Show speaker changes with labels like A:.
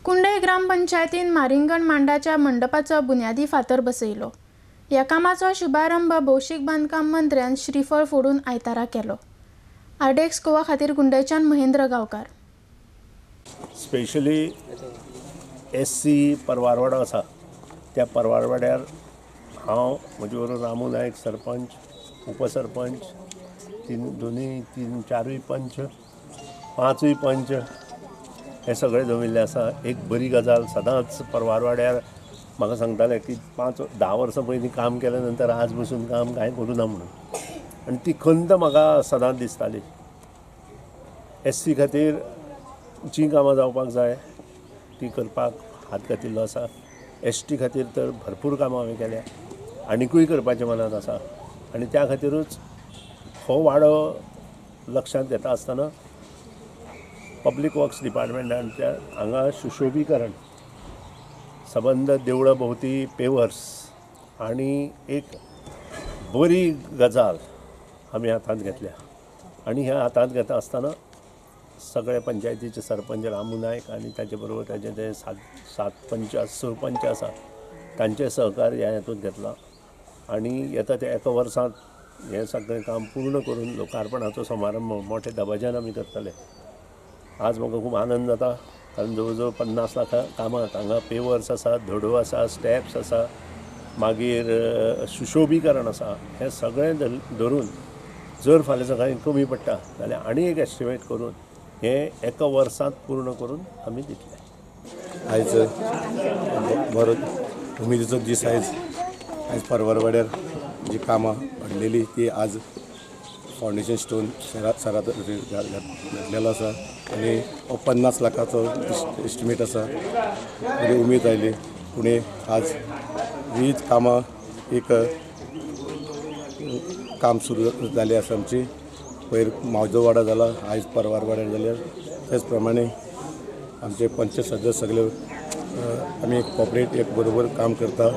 A: कुंडय ग्रामपंचायतीन मारिंगण मांडाच्या मंडपाचो बुन्यादी फातर बसयलो. ह्या कामाचो शुभारंभ भौशीक बांदकाम मंत्र्यान श्रीफळ फोडून आयतारा केलो. आरडीएक्स गोवा खातीर कुंडयच्यान महेंद्र गांवकार.
B: स्पेशली एससी परवारवाडो आसा त्या परवारवाड्यार हांव, म्हजे बरोबर रामू नायक सरपंच, उपसरपंच, तीन चारूय पंच, पांचूय पंच हे सगळे जमिल्ले आसा. एक बरी गजाल, सदांच परवारवाड्यार म्हाका सांगताले की 5-10 वर्सां पयलीं काम केल्या नंतर आज बसून काम कांय करूं ना म्हणून, आनी ती खंत म्हाका सदांच दिसताली. एससी खातीर जीं कामां जावपाक जाय तीं करपाक हात घातिल्लो आसा. एसटी खातीर तर भरपूर कामां हांवें केल्या, आनिकूय करपाचें मनांत आसा. आनी त्या खातीरूच हो वाडो लक्षांत घेता आसतना पब्लीक वर्क्स डिपार्टमेंटाच्या हांगा सुशोभीकरण, सबंद देवळां भोंवती पेवर्स आनी एक बरी गजाल आमी हातांत घेतल्या. आनी ह्या हातांत घेता आसतना सगळे पंचायतीचे सरपंच रामू नायक आनी ताचे बरोबर ताचे ते 7 पंच 6 पंच आसा तांचे सहकार्य ह्या हातूंत घेतला. आनी येता त्या एका वर्सांत हें सगळें काम पूर्ण करून लोकार्पणाचो समारंभ मोठ्या दबाज्यान आमी करतले. आज म्हाका खूब आनंद जाता, कारण जवळ जवळ 50 लाखां कामांत हांगा पेवर्स आसा, धडो आसा, स्टेप्स आसा, मागीर सुशोभीकरण आसा. हें सगळें धरून जर फाल्यां सकाळीं कमी पडटा जाल्यार आनी एक एस्टिमेट करून हें एका वर्सांत पूर्ण करून आमी दितले.
C: आयज बरो उमेदीचो दीस. आयज आयज परवरवाड्यार जी कामां घडलेली ती आज फावंडेशन स्टोन सरा घातलेलो आसा आनी हो 50 लाखाचो एस्टिमेट आसा. बरी उमेद आयली. पूण आज विविध कामां एक काम सुरू जालें आसा आमची. पयर मावजो वाडो जाला, आयज परवारवाड्यार जाल्यार तेच प्रमाणे आमचे पंच सदस्य सगळे आमी कॉपरेट एक बरोबर काम करता.